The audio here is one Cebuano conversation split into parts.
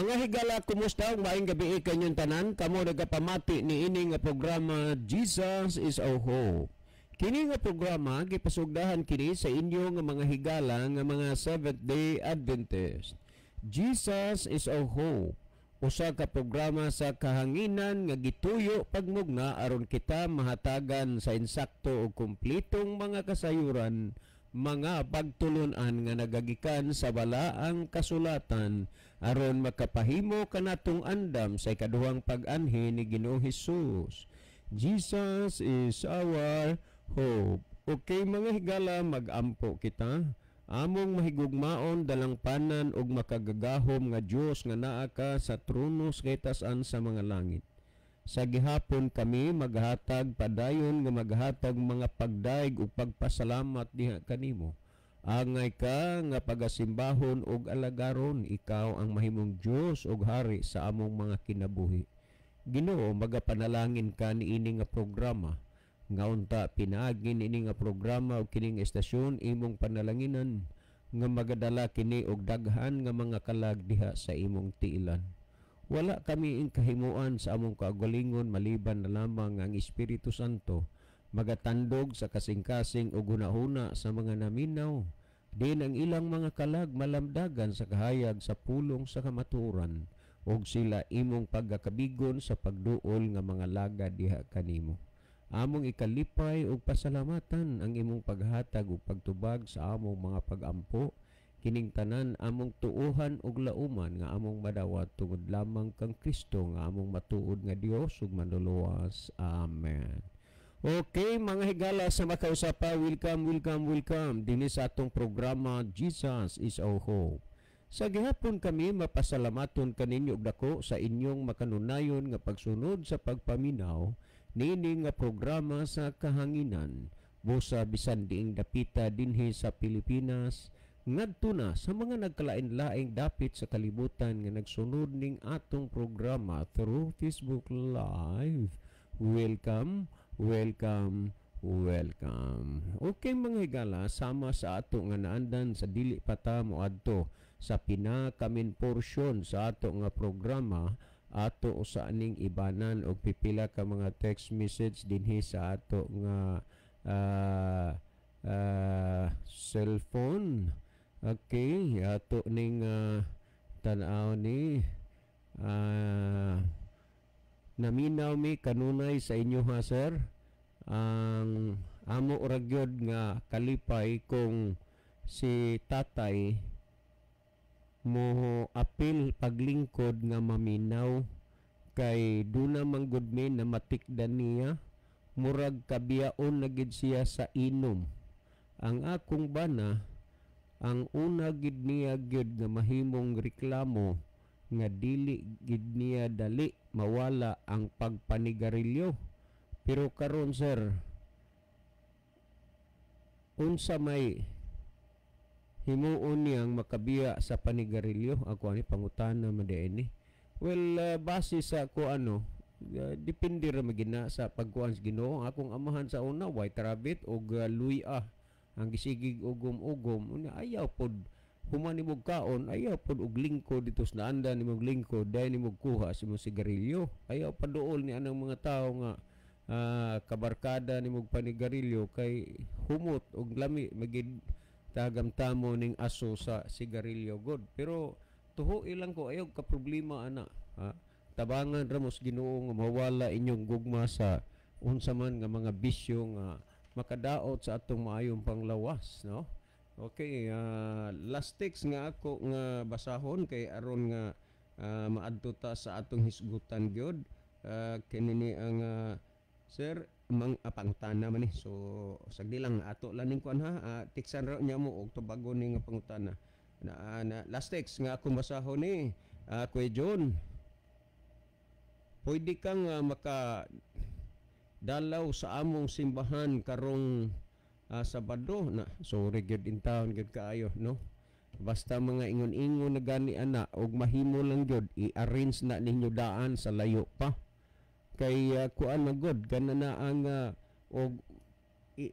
Mga higala, kumusta? Ug maayong gabi kanyong tanan. Kamo nagapamati ni ini nga programa, Jesus is Our Hope. Kini nga programa gipasugdahan kini sa inyo nga mga higala nga mga Seventh Day Adventist. Jesus is Our Hope. Usa ka programa sa kahanginan nga gituyo pagmugna aron kita mahatagan sa insakto ug kumpletong mga kasayuran, mga pagtulunan nga nagagikan sa balaang kasulatan aron makapahimo kanatong andam sa ikaduhang pag-anhi ni Ginoong Hesus. Jesus is our hope. Okay, mga higala, magampo kita. Among mahigugmaon, dalangpanan ug makagagahom nga Dios nga naa ka sa trono sa kitasan sa mga langit. Sa gihapon kami maghatag padayon nga maghatag mga pagdaig ug pagpasalamat diha kanimo. Angay ka nga pagasimbahon ug alagaron, ikaw ang mahimong Dios ug hari sa among mga kinabuhi. Ginoo, magapanalangin ka niini nga programa nga unta pinaagi ini nga programa ug kining estasyon imong panalanginan nga magadala kini og daghan nga mga kalag diha sa imong tiilan. Wala kami ing kahimuan sa among kaugalingon maliban na lamang ang Espiritu Santo magatandog sa kasing-kasing ug hunahuna sa mga naminaw din ang ilang mga kalag malamdagan sa kahayag sa pulong sa kamatuoran ug sila imong pagkakabigon sa pagduol nga mga laga diha kanimo. Among ikalipay ug pasalamatan ang imong paghatag ug pagtubag sa among mga pagampo. Kining tanan among tuohan ug lauman nga among madawat tungod lamang kang Kristo nga among matuod nga Dios ug Manluluwas. Amen. Okay, mga higala sa makausapa, welcome, welcome, welcome dinhi sa atong programa, Jesus is Our Hope. Sa gihapon kami mapasalamaton kaninyo og dako sa inyong makanunayon nga pagsunod sa pagpaminaw niini nga programa sa kahanginan. Busa bisan diing dapita dinhi sa Pilipinas ngadto na sa mga nagkalain-laing dapit sa kalibutan nga nagsunod ning atong programa through Facebook Live. Welcome, welcome, welcome. Okay, mga higala, sama sa ato nga naandan sa dili pa ta moadto sa pinaka-main portion sa ato nga programa, ato sa aning ibanan og pipila ka mga text message dinhi sa ato nga cellphone. Okay, ato ning tan-aw ni naminaw mi kanunay sa inyo ha, sir. Ang amo ra gyud nga kalipay kung si tatay mo apil paglingkod nga maminaw kay duna man gud mi na matikdan niya, murag kabiyaon na gid siya sa inom. Ang akong bana, ang una gid niya gyud nga mahimong reklamo nga dili gid niya dali mawala ang pagpanigarilyo. Pero karon, sir, unsa may himuon niyang makabiya sa panigarilyo? Ako ani pangutana man di ni. Well, base sa ko ano, depende ra magina sa pagkuan sa Ginoo. Ang akong amahan sa una, White Rabbit og luya ang gisigig ugom-ugom. Unya ayaw pod human nimog kaon, ayaw pod og lingkod dito sa naandan nimog lingkod, dahil nimog kuha sa imong sigarilyo. Ayaw paduol ni anang mga tao nga kabarkada nimog panigarilyo kay humot og lami magid tagam-tamo ning aso sa sigarilyo god. Pero tuho ilang ko, ayaw ka problema ana ha? Tabangan ra mo sa Ginoo nga mawala inyong gugma sa unsa man nga mga bisyo nga makadaot sa atong maayong panglawas, no? Okay, last text nga ako nga basahon kay aron nga maadto ta sa atong hisgutan gyud. Kini ni ang sir mang pangutana man ni. So sagdi lang, ato lang ning kuan ha. Tiksan ra niya mo og tubagon ni nga pangutana. Na last text nga akong basahon ni Kuya John. Pwede kang maka dalaw sa among simbahan karong Sabado na. Sorry gyud in town gyud kaayo, no? Basta mga ingon-ingon na gani ana og mahimo lang gyud i-arrange na ninyo daan sa layo pa. Kay kuan na god kana na ang og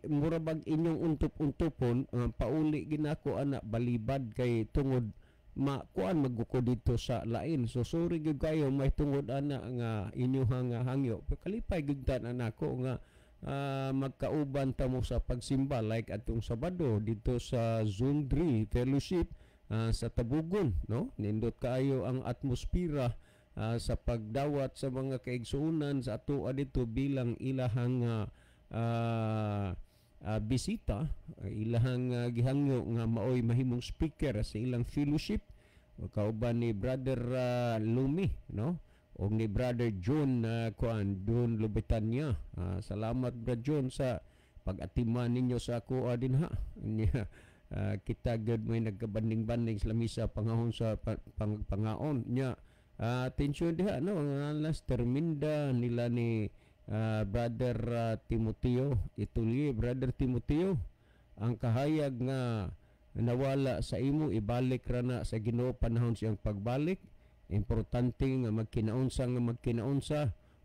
mura bag inyong untup-untupon, pauli ginako ana balibad kay tungod Makuan magguko dito sa lain. So sorry gyud kayo may tungod ana nga inyuhang nga hangyo. Pero kalipay gyud ta na nako nga magkauban ta mo sa pagsimba like atong Sabado dito sa Zone 3 Fellowship sa Tabugon, no? Nindot kaayo ang atmosfera sa pagdawat sa mga kaigsuonan sa atoa dito bilang ilahang bisita, ilahang gihangyo nga maoy mahimong speaker sa ilang fellowship kauban ni Brother Lumi, no, og ni Brother John kuan John Lubetanya. Salamat, Brother John, sa pag-atiman ninyo sa ako dinha. Nya, kita gud may nagkabanding-banding sa lamisa pangahon sa pangaon nya. Atensyon diha, no, ang alas terminda nila ni Brother Timoteo Itulie. Brother Timoteo, ang kahayag nga nawala sa imo, ibalik ra na sa Ginoo panahon siyang pagbalik. Importante nga magkinaunsa, nga magkinaunsa,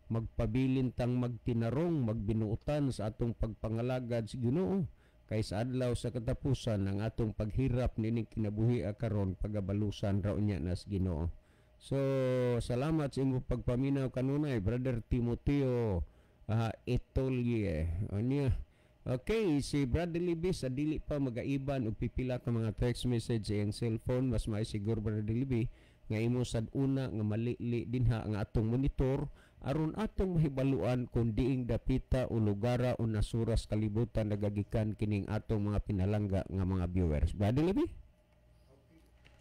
magpabilin tang magtinarong, magbinuotan sa atong pagpangalagad sa Ginoo, kay sa adlaw sa katapusan, ang atong paghirap nining kinabuhi karon pagabalusan ra unya nas Ginoo. So salamat sa imong pagpaminaw kanunay, Brother Timoteo Etolie. Anya. Okay, si Brother Libby sa dili pa magaiban og pipila ka mga text message sa iyang cellphone, mas may siguro, Brother Libby, nga imo sad una nga malili dinha ang atong monitor aron atong mahibaluan kung diing dapita o lugara o nasuras kalibutan nagagikan kining atong mga pinalangga nga mga viewers. Brother Libby?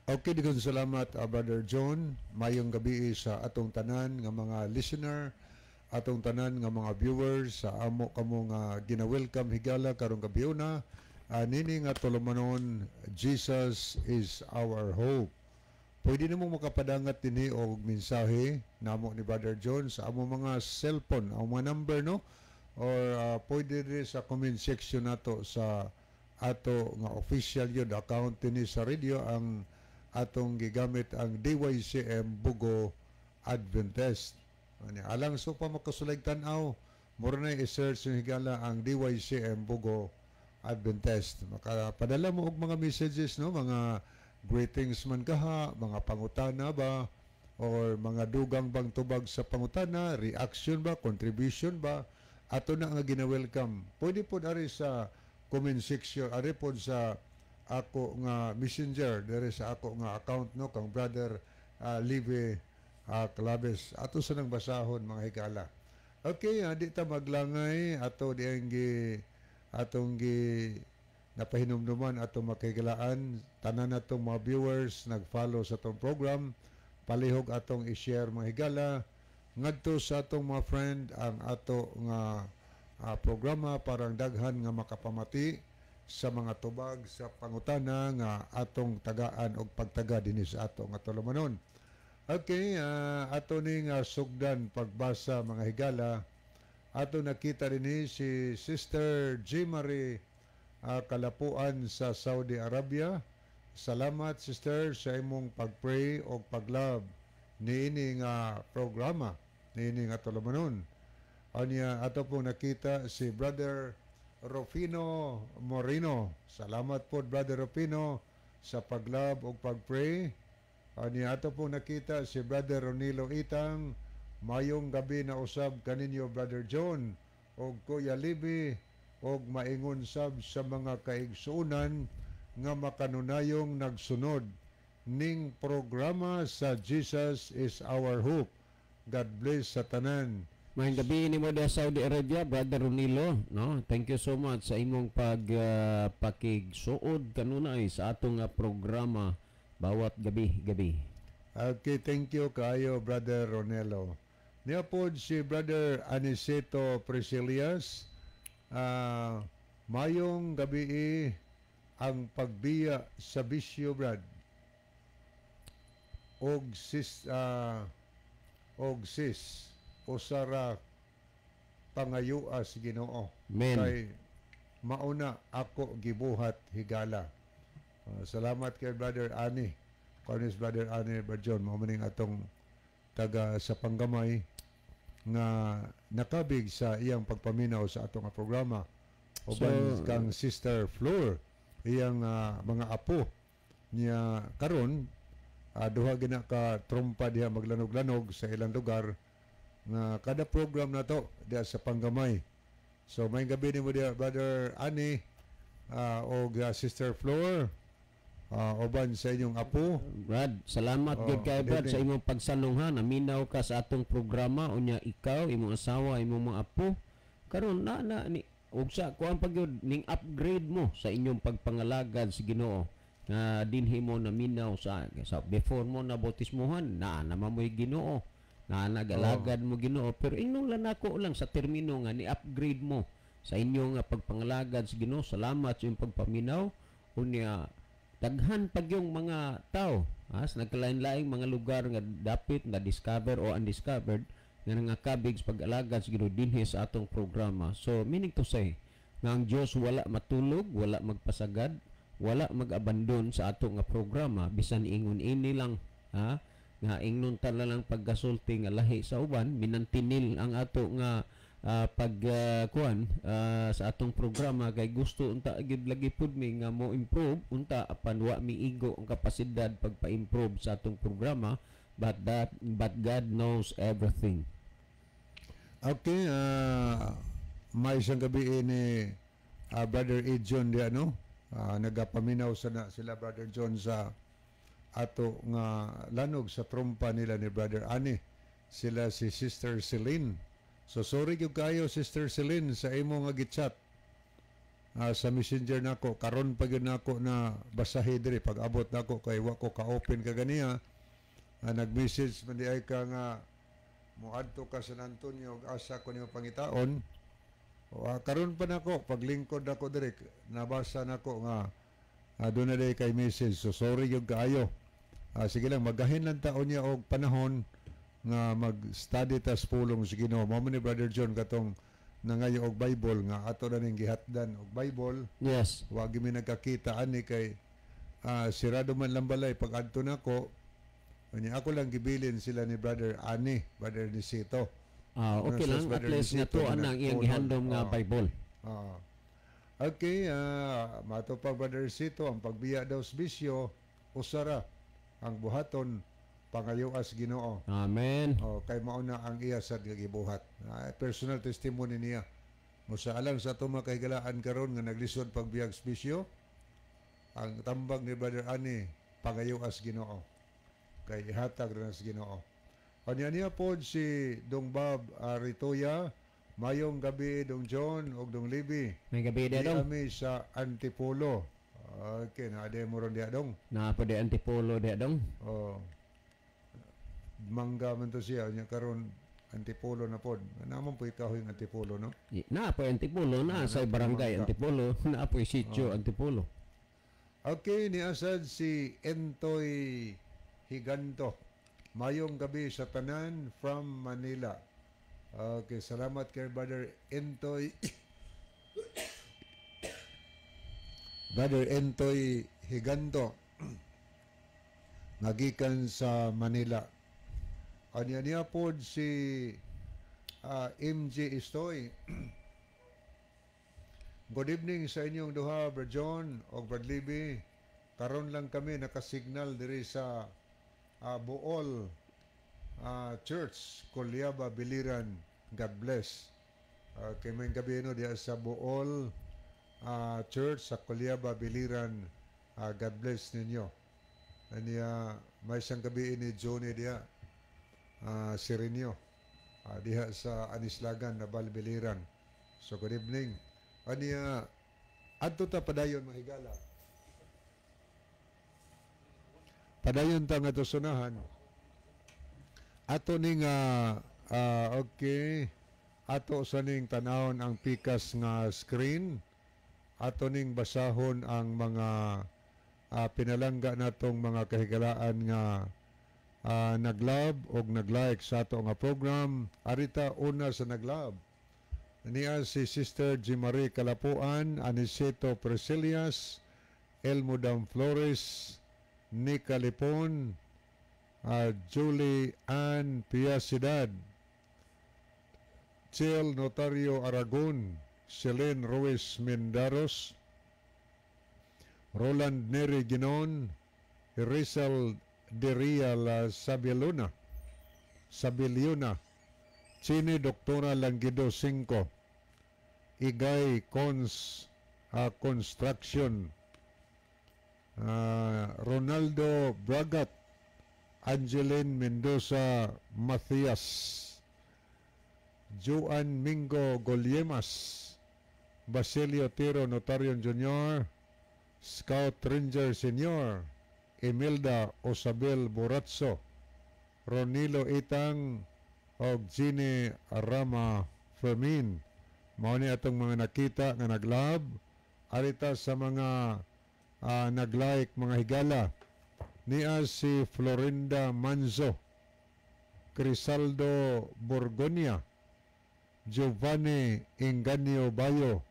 Okay, daghang salamat, Brother John. Mayong gabi sa atong tanan nga mga listener, atong tanan nga mga viewers sa amo kamo nga gina-welcome higala karong gabiuna. Nini nga tulumanon, Jesus is Our Hope. Pwede nimo makapadangat dinhi og mensahe namo ni Brother John sa amo mga cellphone, ang mga number, no? Or pwede rin sa comment section nato sa ato nga official yun account dinhi sa radio, ang atong gigamit ang DYCM Bugo Adventist. Ani alang so pa makasulay tan-aw, mura na i-search yung higala ang DYCM Bugo Adventist. Makapadala mo og mga messages, no, mga greetings man kaha, mga pangutana ba, or mga dugang bang tubag sa pangutana, reaction ba, contribution ba, ato na nga gina-welcome. Pwede po ari sa comment section, ari po sa ako nga messenger, diri sa ako nga account, no, kang Brother Live Claves. Ato sa nang basahon, mga higala. Okay, di ta maglangay, ato di gi atong gi napahinumduman atong makigalaan tanan natong mga viewers nag-follow sa atong program, palihog atong i-share, mga higala, ngadto sa atong mga friend ang ato nga programa parang daghan nga makapamati sa mga tubag sa pangutana nga atong tagaan og pagtaga dinhi sa ato nga tulumanon. Okay, ato ning sugdan pagbasa, mga higala. Ato nakita dinhi si Sister J. Marie Kalapuan sa Saudi Arabia. Salamat, Sister, sa imong pag-pray o pag-love niini nga programa, niini nga tulumanon. Anya ato pong nakita si Brother Rufino Moreno. Salamat po, Brother Rufino, sa pag-love o pag-pray. Anya ato pong nakita si Brother Ronilo Itang. Mayong gabi na usab kaninyo, Brother John og Kuya Libby, og maingon sab sa mga kaigsuonan nga makanunayong nagsunod ning programa sa Jesus is Our Hope. God bless sa tanan. Maayong gabi nimo diha sa Saudi Arabia, Brother Ronilo, no? Thank you so much sa imong pag pakigsuod kanunay sa atong programa bawat gabi-gabi. Okay, thank you kaayo, Brother Ronelo. Niya po si Brother Aniceto Priscillas. Mayong gabi, ang pagbiya sa bisyo, Brad. Og sis usara pangayua sa Ginoo. Amen. Kay mauna ako gibuhat, higala. Salamat kay Brother Ani. Kanis Brother Ani Barjon, mao maning atong taga sa Panggamay nga nakabig sa iyang pagpaminaw sa atong nga programa. Uban kang Sister Flor, iyang mga apo niya karon. Duha gina ka trompa diha maglanog-lanog sa ilang lugar nga kada program na to diha sa Panggamay. So may gabi nimo diha, Brother Ani og Sister Flor, uban sa inyong apo. Brad, salamat Oh, gyud kay good Brad sa evening. imong pagsanong ha. Naminaw ka sa atong programa unya ikaw, imong asawa, imong mga apo. Karon na na ni ug sa kuan pa gyud ning upgrade mo sa inyong pagpangalagad sa Ginoo nga dinhi mo naminaw sa before mo na bautismuhan na naman mo'y Ginoo na nagalagad mo Ginoo, pero ingnon lang nako lang sa termino nga ni upgrade mo sa inyong nga pagpangalagad sa Ginoo. Salamat sa inyong pagpaminaw. Unya daghan pag yung mga tao ha, sa nagkalain-laing mga lugar nga dapit na discover o undiscovered nga nangakabig sa pag-alagad sa Ginoo dinhi sa atong programa. So meaning to say nga ang Dios wala matulog, wala magpasagad, wala mag-abandon sa ato nga programa bisan ingon ini lang ha, nga ingnon ta na lang paggasulti nga lahi sa uban, minantinil ang ato nga pag kuan sa atong programa kay gusto unta gyud lagi pud mi nga mo improve unta apan wa mi igo ang kapasidad pagpa-improve sa atong programa, but God knows everything. Okay, may isang gabi ni Brother Adjon di ano, nagapaminaw sa na sila Brother John sa ato nga lanog sa trompa nila ni Brother Ani. Sila si Sister Celine. So sorry gyud kayo, Sister Celine, sa imo nga gichat sa Messenger nako. Karon pa gyud nako na basahi diri pag abot nako kay wa ko ka-open kaganiya. Nag-message man di ay ka nga moadto ka San Antonio ug asa ko nimo pangitaon. O, karon pa nako paglingkod nako diri nabasa nako nga doon na day kay message. So sorry gyud kaayo. Sige lang, magahin lang taon niya og panahon nga mag-study tas pulong sa Ginoo. Mao man ni Brother John katong nangayo og Bible nga ato na ning gihatdan og Bible. Wa gyud mi nagkakita ani kay sirado man lang balay pag adto nako. Unya ako lang gibilin sila ni Brother Ani, Brother Nisito. Ah, okay Ano, lang sa at Brother least nga Nisito to nga anang iyang nagtunod. gihandom nga Bible. Okay, mato pa, Brother Sito, ang pagbiya daw sa bisyo, usara ang buhaton, pangayoas Ginoo. Amen. Oh, kay mao na ang iya sa gibuhat. Personal testimony niya. Musa alang sa atong mga kahigalaan karon nga naglisod pagbiyag sa bisyo, ang tambag ni Brother Ani, pangayoas Ginoo. Kay ihatag ra na sa Ginoo. Kanya niya pod si Dong Bob Aritoya, mayong gabi Dong John ug Dong Libby. May gabi Di di dong. kami sa Antipolo. Okay, na mo ron diya dong. Na po di Antipolo di dong. Oh. Mangga man to siya nya karon Antipolo na pod. Naman po ikaw yung Antipolo, no? Na po Antipolo na sa barangay Mangga. Antipolo, na po sitio Antipolo. Okay, ni asad si Entoy Higanto. Mayong gabi sa tanan from Manila. Okay, salamat kay Brother Entoy. Brother Entoy Higanto. Nagikan sa Manila. Anya niya pod si MJ Istoy. Good evening sa inyong duha, Brad John o Brad Libby. Karon lang kami nakasignal diri sa Bool Church, Colyaba, Biliran. God bless. Kay may gabi no diha sa Bool Church sa Colyaba, Biliran. God bless ninyo. Aniya may isang gabi ni Johnny diha, Sirinyo, diha sa Anislagan, Nabal, Biliran. So good evening. Aniya adto ta padayon, mahigala. Padayon ta nga sunahan. Ato ning okay, ato sa ning tanawon ang pikas nga screen. Ato ning basahon ang mga pinalangga natong mga kahigalaan nga nag-love og nag-like sa ato nga program. Arita una sa nag-love. Niya si Sister Jimarie Kalapuan, Aniceto Presilias, Elmodam Flores, Nika Lipon, Julie Ann Piacidad, Chel Notario Aragon, Selene Ruiz Mendaros, Roland Neri Ginon, Rizal Derial Sabiluna Sabiliuna, Chini Doktora Langido 5, Igay Cons Construction, Ronaldo Bragat, Angeline Mendoza Matias, Joan Mingo Goliemas, Basilio Tiro Notarion Jr., Scout Ranger Senior, Imelda Osabel Boratso, Ronilo Itang, og Gine Rama Fermin. Mao ni atong mga nakita nga nag-love. Arita sa mga nag-like, mga higala. Niya si Florinda Manzo, Crisaldo Borgonia, Giovanni Inganio Bayo,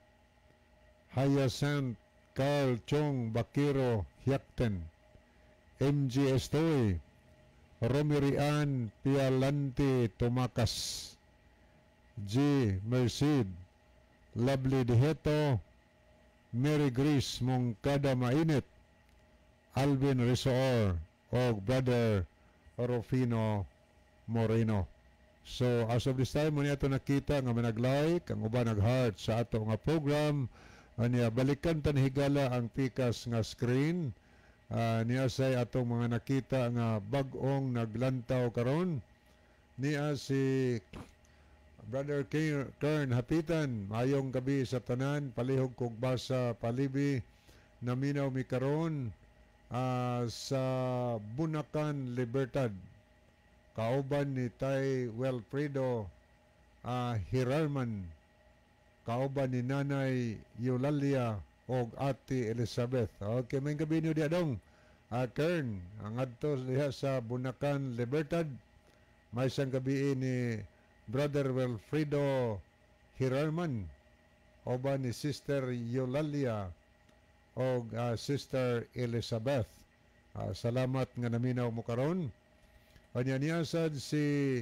Hyacinth Carl Chong Bakiro Hiakten, MG Estoy, Romirian Pialante Tomakas, G. Merced, Lovely Diheto, Mary Grace Mongkada Mainit, Alvin Risoor, og Brother Rufino Moreno. So, as of this time, mao ato nakita nga nag-like, ang uban nag-heart sa ato nga program. Anya, balikan tan, higala, ang pikas nga screen. Niya say atong mga nakita nga bag-ong naglantaw karon. Niya si Brother Kern Hapitan, "Mayong gabi sa tanan, palihog kog basa palibi, naminaw mi karon sa Bunakan, Libertad. Kauban ni Tay Wilfredo Hirarman, kauban ni Nanay Eulalia og Ate Elizabeth." Okay, mayong gabi niyo diya dong. Kern, ang adto diha sa Bunakan, Libertad. May isang gabi ni Brother Wilfredo Hirarman, uban ni Sister Eulalia og Sister Elizabeth. Salamat nga naminaw mo karon. Anya niya sad si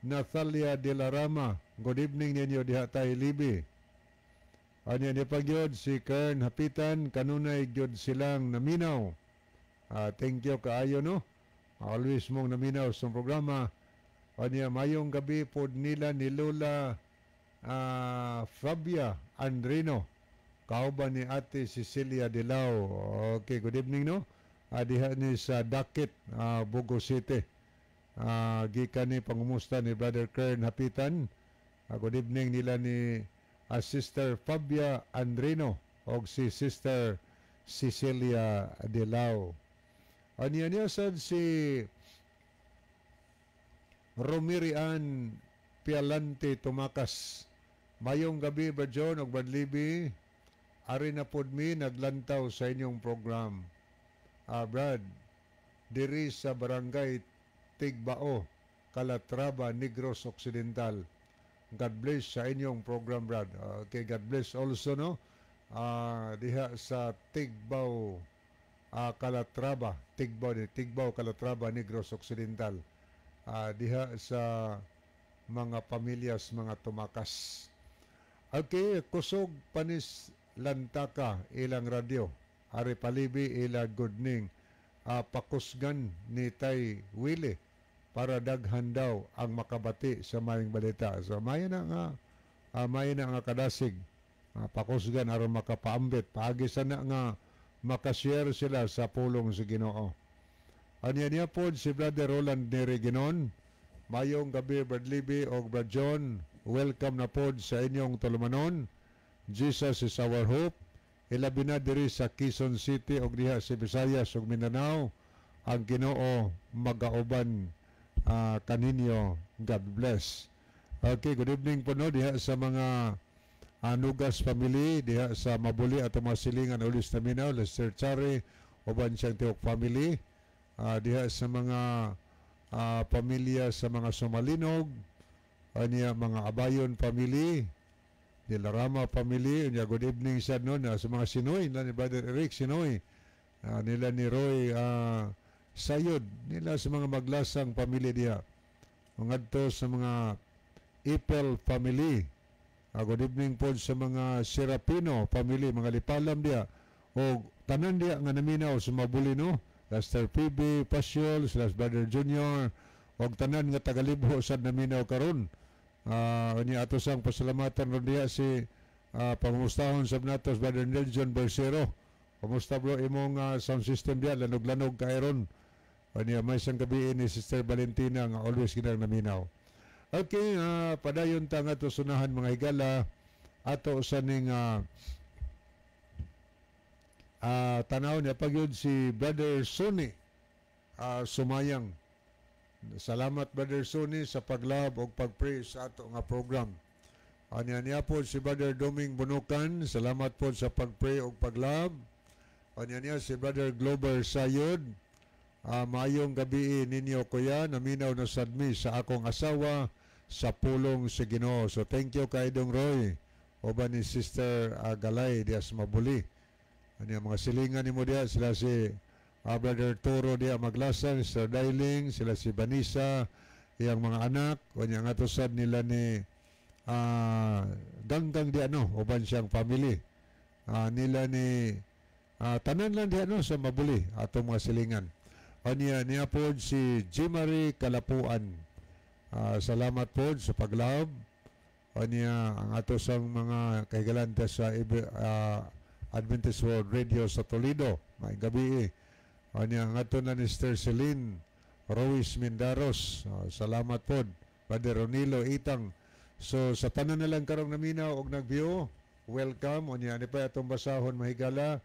Natalia de la Rama. "Good evening ninyo diha, Tay Libi." Anya niya pagyod si Kern Hapitan, "Kanunay gyud silang naminaw." Thank you kaayo, no. Always mong naminaw sa programa. Anya, "Mayong gabi pod nila ni Lola Fabia Andrino. Kauban ni Ate Cecilia Dilao." Okay, good evening, no. Diha ni sa Dakit, Bogo City. Gikan ni pangumusta ni Brother Kern Hapitan. Good evening nila ni Sister Fabia Andrino og si Sister Cecilia Dilao. Anya niya sad si Romirian Pialante Tumakas. "Mayong gabi, Brad John og Brad Libby. Ari na pod mi naglantaw sa inyong program. Brad, diri sa Barangay Tigbao, Calatrava, Negros Occidental. God bless sa inyong program, Brad." Okay, God bless also, no? Diha sa Tigbao, Calatrava, Tigbao, Tigbao, Calatrava, Negros Occidental. Diha sa mga pamilyas, mga Tumakas. Okay, kusog panis lantaka ilang radyo. Ari palibi ila good ning. Pakusgan ni Tay Willie para daghan daw ang makabati sa maayong balita. So mayo na nga kadasig. Pakusgan aron makapaambit. Paagi sana nga makashare sila sa pulong sa Ginoo. Anya niya po si Brother Roland Neri Ginon. "Mayong gabi, Brad Libby og Brad John. Welcome na pod sa inyong tulumanon. Jesus is our hope. Ilabi na diri sa Quezon City og diha sa Visayas ug Mindanao. Ang Ginoo magauban kaninyo. God bless." Okay, good evening po, no, diha sa mga Anugas family diha sa Mabuli at mga silingan ulis na minaw, Lester Chari uban siyang tiok family, diha sa mga pamilya sa mga Sumalinog, anya mga Abayon family, De La Rama family. Anya good evening sa no na sa mga Sinoy nila ni Brother Eric Sinoy, nila ni Roy Sayod, nila sa mga Maglasang family diha, ngadto sa mga Ipel family. Good evening po sa mga Serapino family, mga Lipalam diha o tanan diha nga naminaw sa Mabuli, no. Lester PB, Pasyol, sila Brother Junior, og tanan nga tagalibho sad naminaw karon. Unya ato sang pasalamatan ron diha si pangumustahon sab nato si Brother Nelson Bersero. Kumusta, bro, imong sound system diha, lanog-lanog kay ron. Unya may isang gabi ni Sister Valentina nga always ginang naminaw. Okay, padayon ta nga to sunahan, mga higala, ato sa ning tanaw niya pagyud si Brother Sonny Sumayang. Salamat, Brother Sonny, sa paglove og pag-pray sa ato nga program. Anya niya po si Brother Doming Bunukan, salamat po sa pag-pray og paglove. Anya niya si Brother Glover Sayod. Maayong gabi ninyo, kuya, naminaw na sad mi sa akong asawa sa pulong sa Ginoo. So thank you kay Dong Roy uban ni Sister Galay diya sa Mabuli. Ano mga silingan nimo diya, sila si Brother Toro diya Maglasan, Sister Dailing, sila si Vanessa, iyang mga anak, unya nga to sad nila ni Ganggang diya, no, uban siyang family. Nila ni tanan lang diya, no, sa Mabuli atong mga silingan. Anya niya po si Jimary Kalapuan. Salamat po sa paglove. Anya ang ato sang mga kahigalante sa Adventist World Radio sa Toledo. Maayong gabi eh. Anya ang ato na ni Sister Celine Ruiz Mindaros. Salamat po. Brother Ronilo Itang. So sa tanan na lang karong naminaw og nag-view, welcome. Unya ani pa atong basahon, mahigala.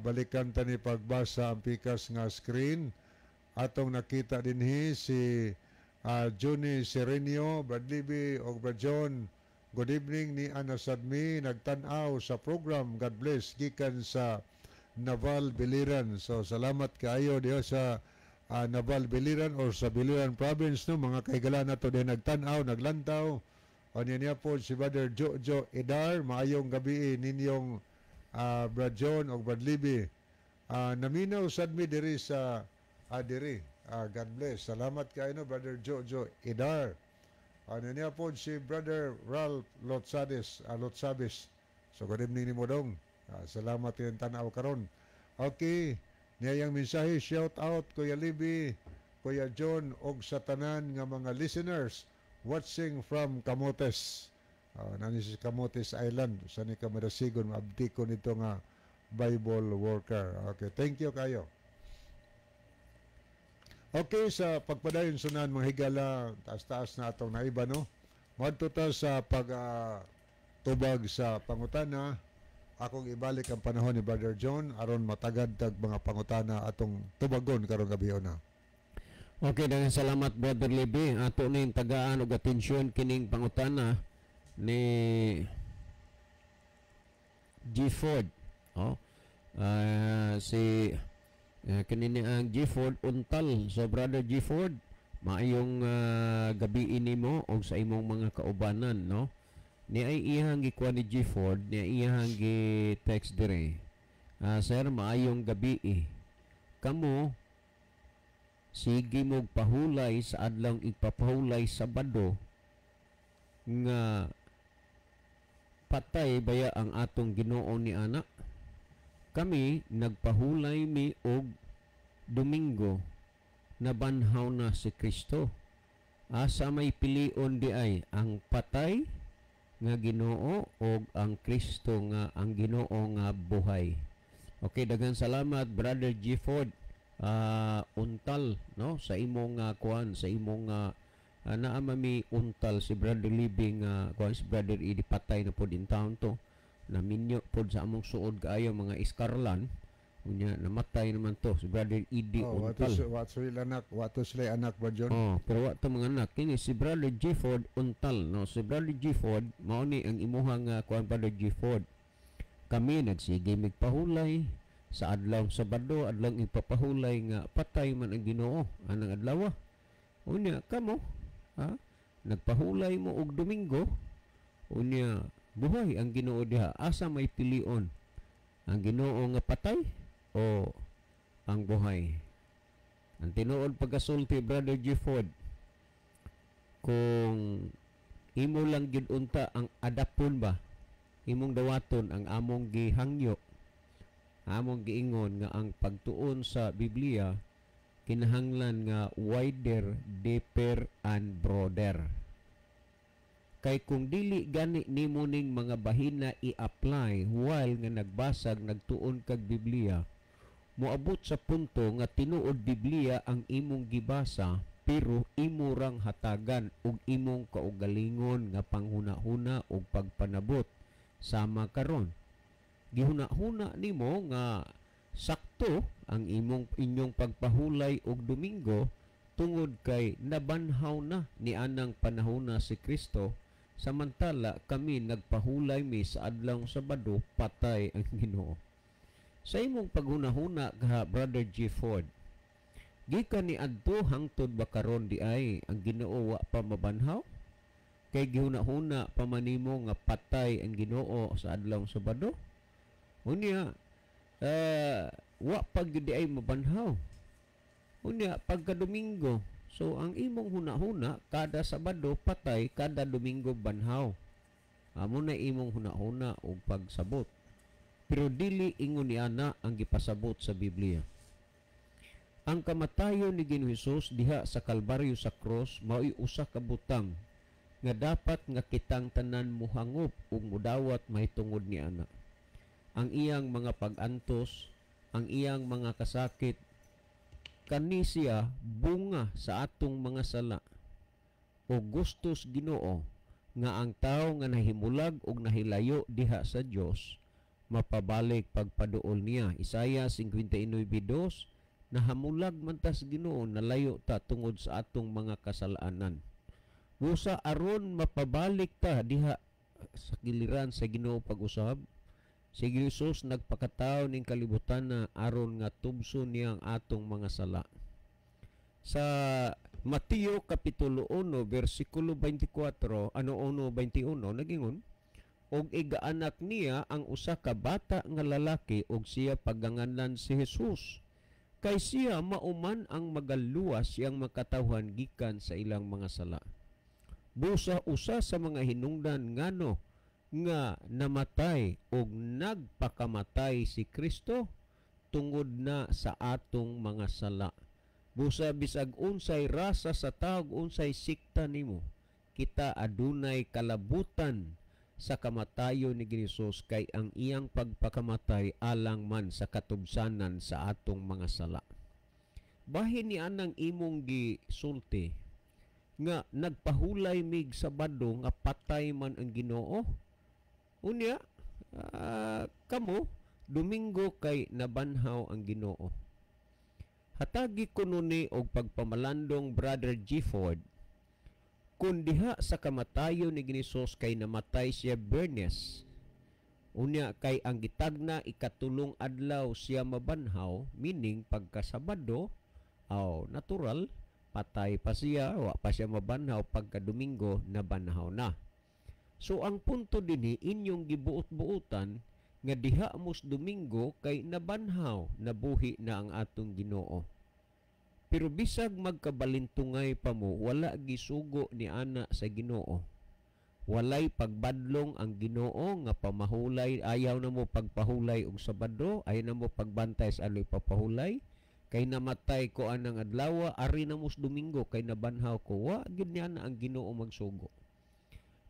Balikan ta ni pagbasa ang pikas nga screen. Atong nakita dinhi si Johnny Serenio, Brad Libby og Brad John. Good evening ni Ana Sadmi nagtan-aw sa program. God bless gikan sa Naval Biliran. So salamat kaayo diha sa Naval Biliran or sa Biliran Province, no, mga kahigala nato diha nagtan-aw, naglantaw. Unya niya po si Brother Jojo Edar, maayong gabi ninyong Brad John og Brad Libby. Naminaw sad mi diri sa diri. God bless. Salamat kaayo, no, Brother Jojo Edar. Ano niya po si Brother Ralph Lotsades, Lotsabes. So good evening nimo, dong. Salamat yung tanaw karon. Okay, niya yung mensahe, shout out Kuya Libby, Kuya John og sa tanan nga mga listeners watching from Camotes. Nani si Camotes Island sa ni kamadasigon abdi ko nito nga Bible worker. Okay, thank you kayo. Okay, sa pagpadayon sunan, mga higala, taas-taas na atong naiba, no? Madto ta sa pag tubag sa pangutana, akong ibalik ang panahon ni Brother John aron matagad tag mga pangutana atong tubagon karong gabi na. Okay, daghang salamat, Brother Libby. Ato ning tagaan og atensyon kining pangutana ni G Ford. Oh. Si kini ni ang G Ford Untal. So Brother G Ford, maayong gabi nimo og sa imong mga kaubanan, no? Ni ay iyang gikuha ni G Ford, ni ay iyang gi-text dire. "Sir, maayong gabi eh. Kamo sige mog pahulay sa adlawng igpapahulay Sabado nga patay baya ang atong Ginoo ni ana? Kami nagpahulay mi og Domingo nabanhaw na si Kristo. Asa may pilion di ay ang patay nga Ginoo o ang Kristo nga ang Ginoo nga buhay?" Okay, daghang salamat, Brother G Ford Untal, no, sa imong kuan, sa imong naa mi untal si Brother Libby nga kuan, si Brother Idi patay na pod in town to, naminyo pod sa among suod kaayo mga iskarlan, unya namatay naman to si Brother Idi Oh, Untal. Wato sila anak, wato sila anak ba, John? Oh, pero wa to mga anak kini si Brother G Ford Untal, no. Si Brother G Ford mao ni ang imuhang kuan, Brother G Ford. "Kami nagsige migpahulay sa adlaw Sabado, adlaw ipapahulay nga patay man ang Ginoo anang adlaw. Unya kamo, ha, nagpahulay mo og Domingo, unya buhay ang Ginoo diha. Asa may pilion? Ang Ginoo nga patay o ang buhay?" Ang tinuod pagkasulti, Brother G Ford, kung imo lang gid unta ang adapon ba, imong dawaton ang among gihangyo. Among giingon nga ang pagtuon sa Biblia kinahanglan nga wider, deeper and broader. Kay kung dili gani nimo ning mga bahina i-apply while nga nagbasag, nagtuon kag Biblia, moabot sa punto nga tinuod Biblia ang imong gibasa, pero imo rang hatagan og imong kaugalingon nga panghuna-huna og pagpanabot. Sama karon, gihuna-huna nimo nga sakto ang imong inyong pagpahulay og Domingo tungod kay nabanhaw na ni anang panahona si Kristo, samantala kami nagpahulay mi sa adlaw Sabado, patay ang Ginoo. Sa imong paghunahuna ka, Brother G. Ford, gikan ni adto hangtod ba karon di ay ang Ginoo wa pa mabanhaw? Kay gihuna-huna pa man nimo nga patay ang Ginoo sa adlaw Sabado? Unya, wa pa gyud di ay mabanhaw. Unya, pagka Domingo, so ang imong huna-huna kada Sabado patay, kada Domingo banhaw. Amo na imong huna-huna og pagsabot. Pero dili ingon niana ang gipasabot sa Biblia. Ang kamatayon ni Ginoong Hesus diha sa Kalbaryo, sa cross, mao'y usa ka butang nga dapat nga kitang tanan muhangop ug mudawat mahitungod ni ana. Ang iyang mga pag-antos, ang iyang mga kasakit, kani siya bunga sa atong mga sala. O gustos Ginoo nga ang tawo nga nahimulag ug nahilayo diha sa Dios mapabalik pagpaduol niya. Isaiah 59:2, nahamulag man ta sa Ginoo, nalayo ta tungod sa atong mga kasalanan. Busa aron mapabalik ta diha sa giliran sa Ginoo pag-usab, si Jesus nagpakatawo ning kalibutan na aron nga tubso niya ang atong mga sala. Sa Mateo kapitulo 1 bersikulo 24, ano 1:21, nagingon, og igaanak niya ang usa ka bata nga lalaki og siya paganganlan si Jesus, kay siya mauman ang magaluwas siyang makatawhan gikan sa ilang mga sala. Busa usa sa mga hinungdan ngano nga namatay og nagpakamatay si Kristo tungod na sa atong mga sala. Busa bisag unsay rasa sa tawo, unsay sikta nimo, kita adunay kalabutan sa kamatayon ni Jesus, kay ang iyang pagpakamatay alang man sa katubsanan sa atong mga sala. Bahin ni anang imong gisulti nga nagpahulay mig Sabado nga patay man ang Ginoo. Unya, kamo Domingo kay nabanhaw ang Ginoo. Hatagi kuno ni og pagpamalandong, Brother G. Ford, kun diha sa kamatayon ni Hesus kay namatay siya Bernes, unya kay ang gitagna ikatulong adlaw siya mabanhaw, meaning pagkasabado, aw natural patay pa siya, wa pa siya mabanhaw, pagka Domingo nabanhaw na. So ang punto dinhi inyong gibuot-buotan nga diha mos Domingo kay nabanhaw, nabuhi na ang atong Ginoo. Pero bisag magkabalintungay pa mo, wala gisugo ni ana sa Ginoo. Walay pagbadlong ang Ginoo nga pamahulay, ayaw na mo pagpahulay og Sabado, ayaw na mo pagbantay sa aloy papahulay, kay namatay ko anang adlaw, ari na mos Domingo kay nabanhaw ko. Wa gyud niya na ang Ginoo magsugo.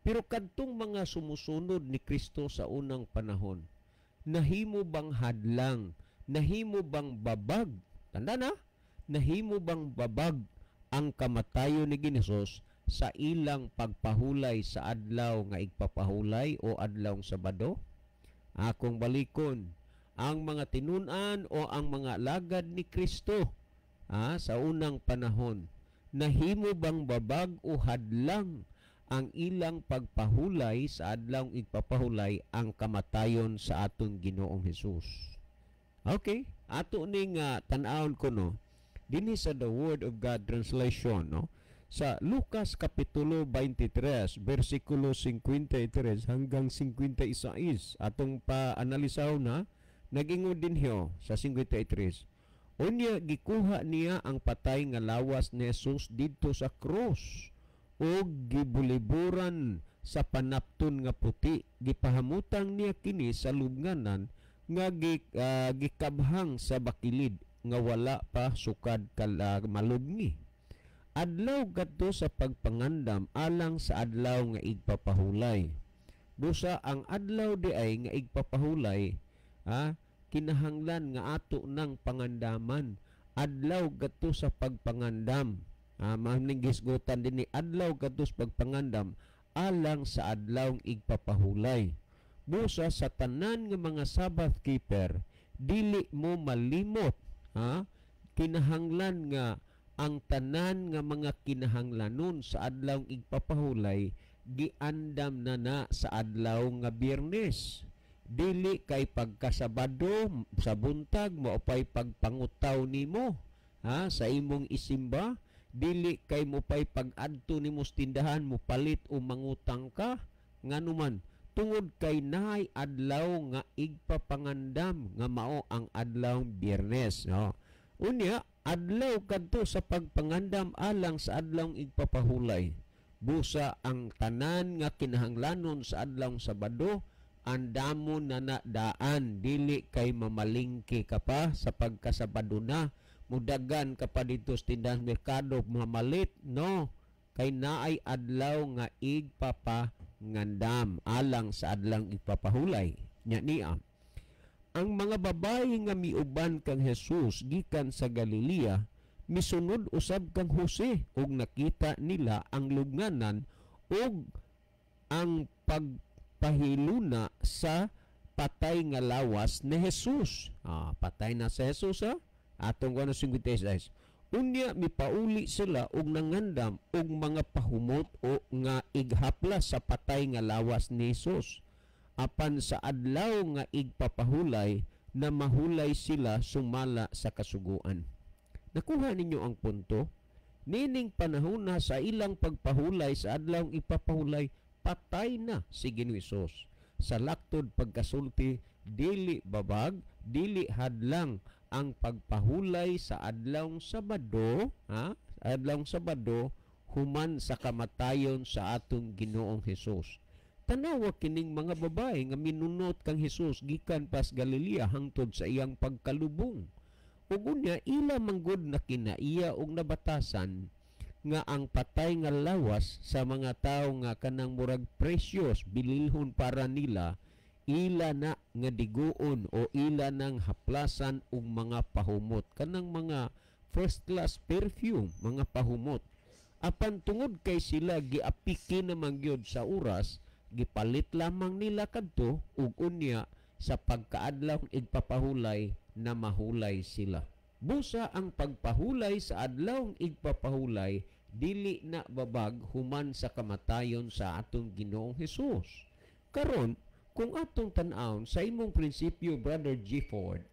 Pero kadtong mga sumusunod ni Kristo sa unang panahon, nahimo bang hadlang, nahimo bang babag, tanda na, nahimo bang babag ang kamatayon ni Hesus sa ilang pagpahulay sa adlaw nga igpapahulay o adlaw Sabado? Akong balikon, ang mga tinun-an o ang mga alagad ni Kristo sa unang panahon, nahimo bang babag o hadlang ang ilang pagpahulay sa adlaw igpapahulay ang kamatayon sa aton Ginoong Hesus? Okay, ato ning tan-awon ko no dinhi sa The Word of God Translation, no, sa Lucas kapitulo 23 bersikulo 53 hanggang 56, atong pa-analisaw na. Nagingon dinhi sa 53, unya gikuha niya ang patay nga lawas ni Jesus didto sa krus ug gibuliburan sa panapton nga puti. Gipahamutang niya kini sa lubnganan nga gikabhang sa bakilid nga wala pa sukad malubngi. Adlaw kadto sa pagpangandam alang sa adlaw nga igpapahulay. Busa ang adlaw di ay nga igpapahulay, kinahanglan nga ato ng pangandaman. Adlaw kadto sa pagpangandam. Maning gisgutan dinhi, adlaw kadto sa pagpangandam alang sa adlaw igpapahulay. Busa sa tanan nga mga Sabbath keeper, dili mo malimot, kinahanglan nga ang tanan nga mga kinahanglanon sa adlaw igpapahulay giandam na na sa adlaw nga Biyernes. Dili kay pagkasabado sa buntag maupay pagpangutaw nimo, sa imong isimba, dili kay mopay pag-adto nimo sa tindahan mopalit o mangutang ka, nganuman tungod kay naay adlaw nga igpapangandam nga mao ang adlaw Biyernes, no? Unya adlaw kadto sa pagpangandam alang sa adlaw igpapahulay. Busa ang tanan nga kinahanglanon sa adlaw Sabado andamon na na daan, dili kay mamalingki ka pa sa pagkasabado na, mudagan ka pa dito sa tindahan merkado mamalit, no? Kay naay adlaw nga igpapangandam alang sa adlaw igpapahulay. Nya niya ang mga babayi nga miuban kang Jesus gikan sa Galilea misunod usab kang Jose ug nakita nila ang lubnganan ug ang pagpahiluna sa patay nga lawas ni Jesus. Patay na sa Jesus, ha? Atong 56. Unya mipauli sila og nangandam og mga pahumot o nga ighaplas sa patay nga lawas ni Jesus. Apan sa adlaw nga igpapahulay na mahulay sila sumala sa kasuguan. Nakuha ninyo ang punto? Nining panahon na sa ilang pagpahulay sa adlaw ipapahulay, patay na si Ginoong Hesus. Sa laktod pagkasulti, dili babag, dili hadlang ang pagpahulay sa adlaw Sabado, adlaw Sabado human sa kamatayon sa atong Ginoong Hesus. Tanawa kining mga babae nga minunot kang Hesus gikan pas Galilea hangtod sa iyang pagkalubong. Ug unya ila manggod na kinaiya og nabatasan nga ang patay nga lawas sa mga tawo nga kanang murag precious bililhon para nila, ila na nga diguon o ila nang haplasan og mga pahumot, kanang mga first class perfume, mga pahumot. Apan tungod kay sila giapiki naman gyud sa oras, gipalit lamang nila kadto ug unya sa pagkaadlaw igpapahulay na mahulay sila. Busa ang pagpahulay sa adlaw igpapahulay dili na babag human sa kamatayon sa atong Ginoong Hesus. Karon, kung atong tan-awon sa imong prinsipyo, Brother Gifford,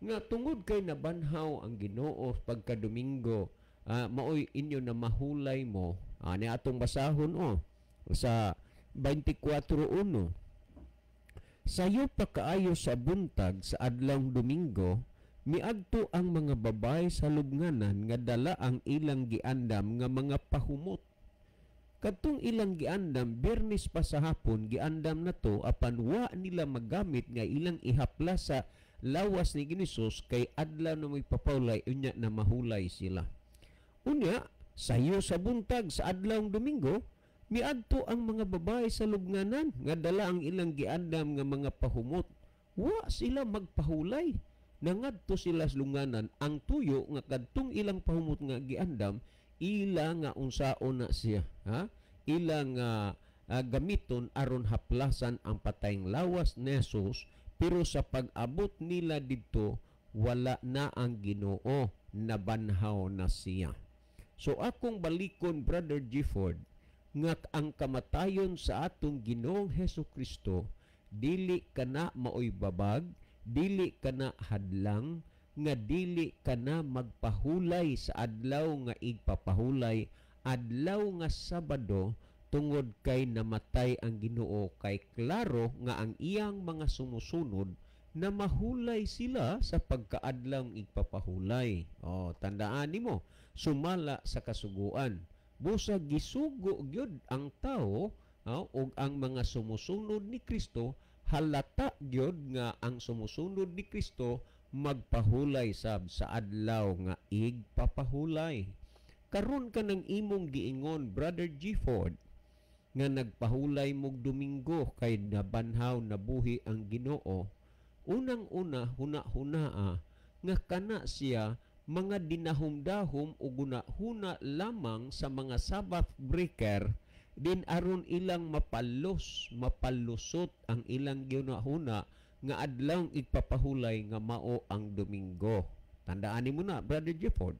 nga tungod kay nabanhaw ang Ginoo pagka Domingo, maoy inyo na mahulay mo, ni atong basahon sa 24:1. Sayo pa kaayo sa buntag sa adlawng Domingo, miadto ang mga babae sa lubnganan nga dala ang ilang giandam nga mga pahumot. Kadtong ilang giandam, Biyernes pa sa hapon, giandam na to, apan wa nila magamit nga ilang ihapla sa lawas ni Ginoong kay adlaw na may papawlay, unya na mahulay sila. Unya, sayo sa buntag sa adlawng Domingo, miadto ang mga babae sa lubnganan nga dala ang ilang giandam nga mga pahumot. Wa sila magpahulay. Nangadto sila sa lubnganan, ang tuyo nga kadtong ilang pahumot nga giandam, ila nga unsaon na siya, ha? Ila nga gamiton aron haplasan ang patayng lawas ni Jesus, pero sa pag-abot nila didto wala na ang Ginoo, nabanhaw na siya. So akong balikon, Brother Gifford, nga ang kamatayon sa atong Ginoong Hesus Kristo dili kana maoy babag, dili kana hadlang, nga dili kana magpahulay sa adlaw nga igpapahulay, adlaw nga Sabado, tungod kay namatay ang Ginoo, kay klaro nga ang iyang mga sumusunod na mahulay sila sa pagkaadlaw igpapahulay. O, tandaan nimo, sumala sa kasuguan. Busa gisugo gyud ang tao ug ang mga sumusunod ni Kristo Halata gyud nga ang sumusunod ni Kristo magpahulay sab sa adlaw nga igpapahulay. Karon kanang imong giingon, Brother Gifford, nga nagpahulay mog Domingo kay nabanhaw, nabuhi ang Ginoo, unang-una huna-hunaa nga kana siya mga dinahum-dahum o guna-huna lamang sa mga Sabbath breaker din aron ilang mapalos, mapalusot ang ilang ginahuna nga adlaw igpapahulay nga mao ang Domingo. Tandaan nimo na, Brother Gifford.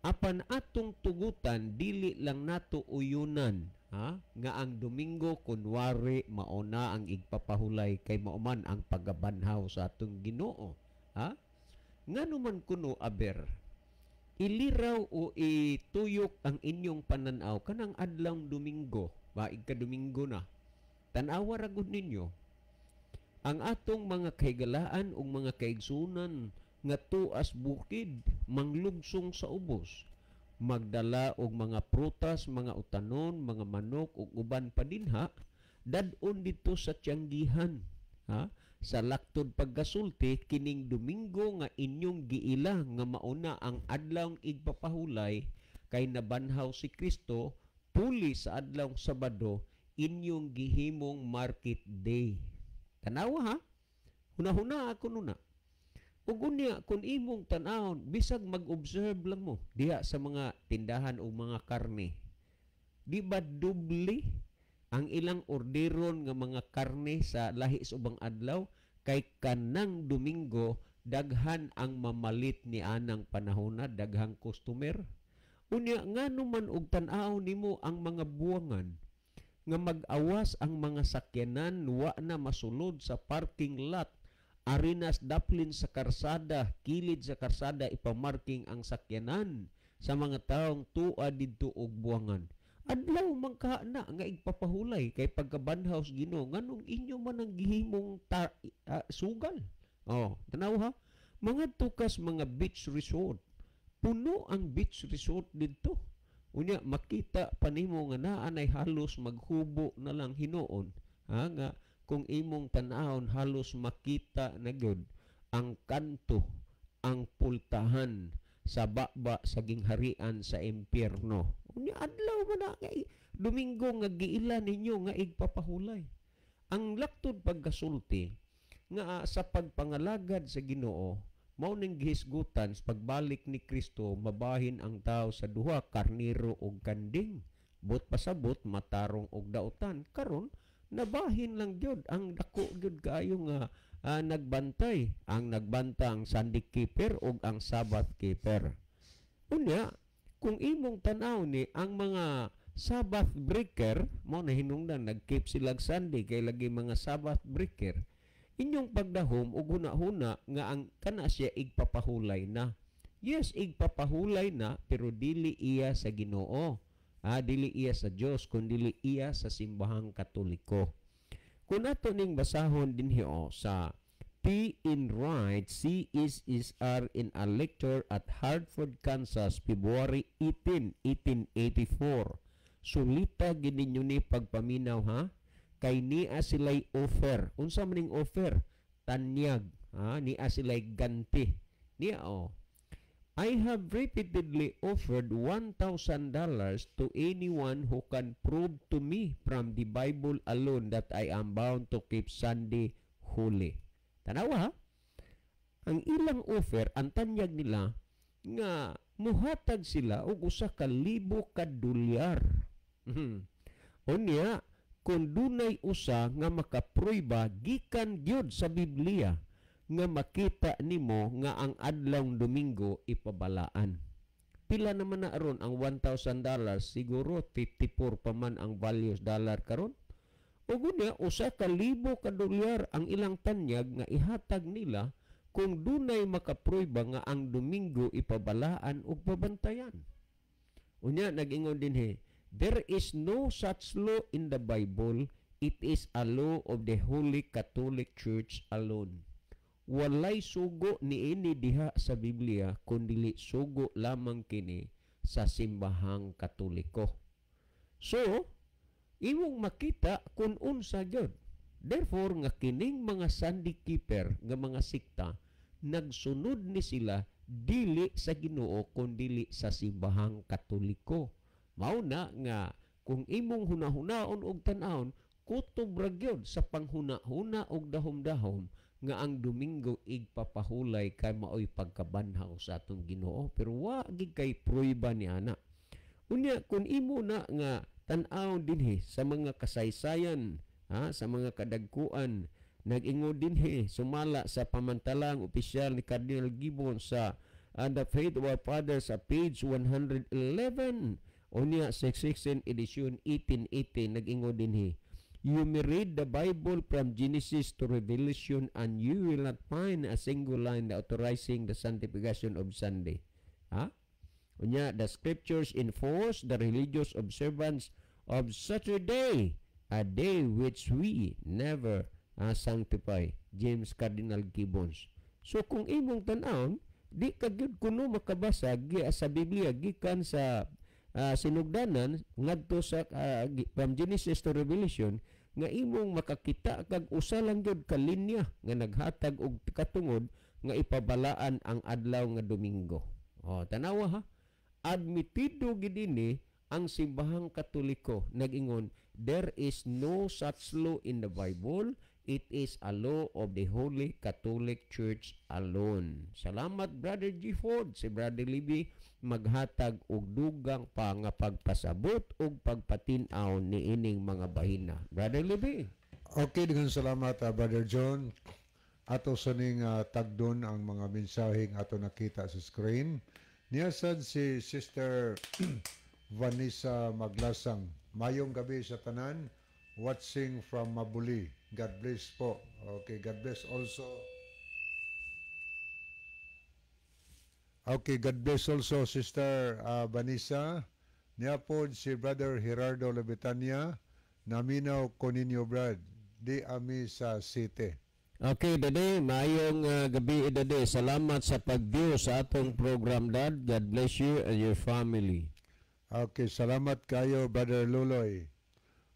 Apan atong tugutan, dili lang nato uyunan, ha, nga ang Domingo kunwari mao na ang igpapahulay kay mao man ang pagabanhaw sa atong Ginoo, ha? Ngano man kuno, aber iliraw o ituyok ang inyong pananaw kanang adlawng Domingo, baig ka Domingo na. Tan-awa ra gud ninyo ang atong mga kahigalaan ug mga kaigsunan nga tuas bukid manglugsong sa ubos, magdala og mga prutas, mga utanon, mga manok ug uban pa dinha, dad-on didto sa tiyanggihan, ha? Sa laktod pagkasulti, kining Domingo nga inyong giila nga mauna ang adlawng igpapahulay kay nabanhaw si Kristo puli sa adlawng Sabado, inyong gihimong market day. Tanawa ha? Huna-huna ako nuna. Ug unya kung imong tan-awon, bisag mag-observe lang mo diha sa mga tindahan o mga karne. Di ba dubli ang ilang orderon nga mga karne sa lahi sa ubang adlaw kay kanang Domingo daghan ang mamalit ni anang panahona, daghang customer? Unya ngano man og tan-aw nimo ang mga buwangan nga mag-awas ang mga sakyanan, wa na masulod sa parking lot, arinas daplin sa karsada, kilid sa karsada ipamarking ang sakyanan sa mga taong tua didto og buwangan. Adlaw man ka na nga igpapahulay kay pagkabanhaw sa Ginoo, nganong inyo man ang gihimong sugal? Oh, tanaw ha. Mga tukas mga beach resort. Puno ang beach resort didto. Unya makita pa nimo nga naa nay halos maghubo na lang hinuon. Ha, nga kung imong tan-awon halos makita na gyud ang kanto, ang pultahan sa baba sa gingharian sa impyerno. Unya adlaw man na kay Domingo nga giila ninyo nga igpapahulay. Ang laktod pagkasulti nga sa pagpangalagad sa Ginoo, mao ning gihisgutan sa pagbalik ni Kristo, mabahin ang tao sa duha, karniro og kanding. But pasabot matarong og dautan. Karon nabahin lang gyud ang dako gyud kaayo nga nagbantay, ang nagbanta ang Sunday keeper og ang Sabbath keeper. Unya kung imong tan-aw ni ang mga Sabbath breaker, mo na hinungdan nag-keep sila Sunday kay lagi mga Sabbath breaker. Inyong pagdahom og huna-huna nga ang kana siya igpapahulay na. Yes, igpapahulay na, pero dili iya sa Ginoo. Dili iya sa Dios, kun dili iya sa simbahang Katoliko. Kung ato ning basahon dinhi sa P. Enright, CSSR, in a lecture at Hartford, Kansas, February 18, 1884. Sulita gid ninyo ni pagpaminaw ha, kay niya sila'y offer. Unsa man ning offer? Tanyag. Ha? Niya sila'y ganti. Niya oh. "I have repeatedly offered $1,000 to anyone who can prove to me from the Bible alone that I am bound to keep Sunday holy." Tanawa ha? Ang ilang offer, ang tanyag nila, nga muhatag sila og 1,000 ka dolyar. Unya, kung dunay usa nga makaprueba gikan gyud sa Biblia nga makita nimo nga ang adlawng Domingo ipabalaan. Pila naman na aron ang $1,000? Siguro 54 pa man ang values dollar karon. Ug unya 1,000 ka dolyar ang ilang tanyag nga ihatag nila kung dunay makaprueba nga ang Domingo ipabalaan ug pabantayan. Unya nag-ingon dinhi, "There is no such law in the Bible. It is a law of the Holy Catholic Church alone." Walay sugo niini diha sa Biblia, kundili sugo lamang kini sa simbahang Katoliko. So, imong makita kung unsa gyud. Therefore, nga kining mga Sunday keeper nga mga sikta, nagsunod ni sila dili sa Ginoo kun dili sa simbahang Katoliko. Mao na nga kung imong hunahunaon og tan-awon, kutob ra gyud sa panghuna-huna og dahom-dahom nga ang Domingo igpapahulay kay maoy pagkabanhaw sa atong Ginoo, pero wa gid kay prueba ni ana. Unya kung imo na nga tan-aw dinhi sa mga kasaysayan, ha, sa mga kadagkuan, nag-ingon dinhi sumala sa pamantalang opisyal ni Cardinal Gibbons sa The Faith of Our Fathers sa page 111, unya sa 16 edition 1880, nag-ingon dinhi, "You may read the Bible from Genesis to Revelation and you will not find a single line authorizing the sanctification of Sunday." Ha? Unya, "The scriptures enforce the religious observance of Saturday, a day which we never sanctify." James Cardinal Gibbons. So kung imong tan-awon, di ka gyud kuno makabasa gi sa Biblia gikan sa sinugdanan ngadto sa from Genesis to Revelation nga imong makakita kag usa lang gyud ka linya nga naghatag og katungod nga ipabalaan ang adlaw nga Domingo. Oh, tanawa ha. Admitido gid ini ang simbahang Katoliko, nag-ingon, "There is no such law in the Bible. It is a law of the Holy Catholic Church alone." Salamat, Brother G. Ford. Si Brother Libby maghatag og dugang pa nga pagpasabot og pagpatin-aw niining mga bahina. Brother Libby. Okay, daghang salamat, Brother John. Ato sa ning tagdon ang mga mensaheng ato nakita sa screen. Niya sad si Sister Vanessa Maglasang. Mayong gabi sa tanan, watching from Mabuli. God bless po. Okay, God bless also. Okay, God bless also Sister Vanessa. Niya po si Brother Gerardo Lebetania. Naminaw ko ninyo, Brad. Di ami sa city. Okay, Dade, maayong gabi, Dade. Salamat sa pag-view sa atong program, Dad. God bless you and your family. Okay, salamat kayo, Brother Luloy.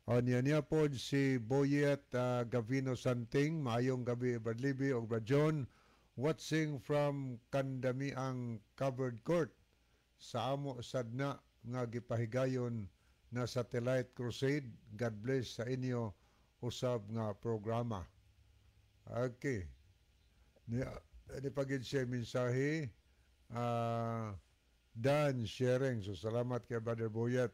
O niya niya po si Boyet Gavino Santing. Maayong gabi, Brad Libby o Brad John. Watching from Kandamiang Covered Court sa amo sadna nga gipahigayon na Satellite Crusade. God bless sa inyo usab nga programa. Okay. Ni pagid siya mensahe, Dan sharing. So salamat kay Brother Boyet.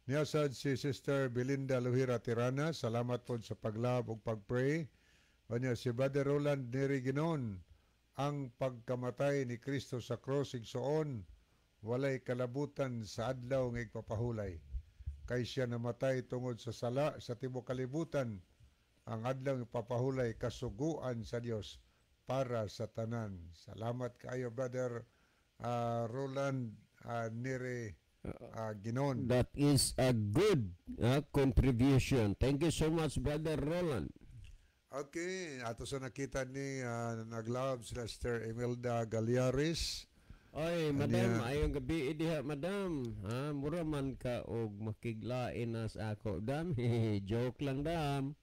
Niya sad si Sister Belinda Luhira Tirana, salamat po sa paglab ug pagpray. Kanya si Brother Roland Neri Ginon, ang pagkamatay ni Kristo sa cross, igsoon, walay kalabutan sa adlaw nga igpapahulay. Kay siya namatay tungod sa sala sa tibuok kalibutan, ang adlaw nga igpapahulay kasuguan sa Dios para sa tanan. Salamat kaayo, Brother Roland Neri Ginon. That is a good contribution. Thank you so much, Brother Roland. Okay, ato sa nakita ni nag-love sila Sister Imelda Galiaris. Oy, madam, Aniya. Ayong gabi diha, madam. Ha, mura man ka og makiglain na sa ako, dam. Joke lang, dam.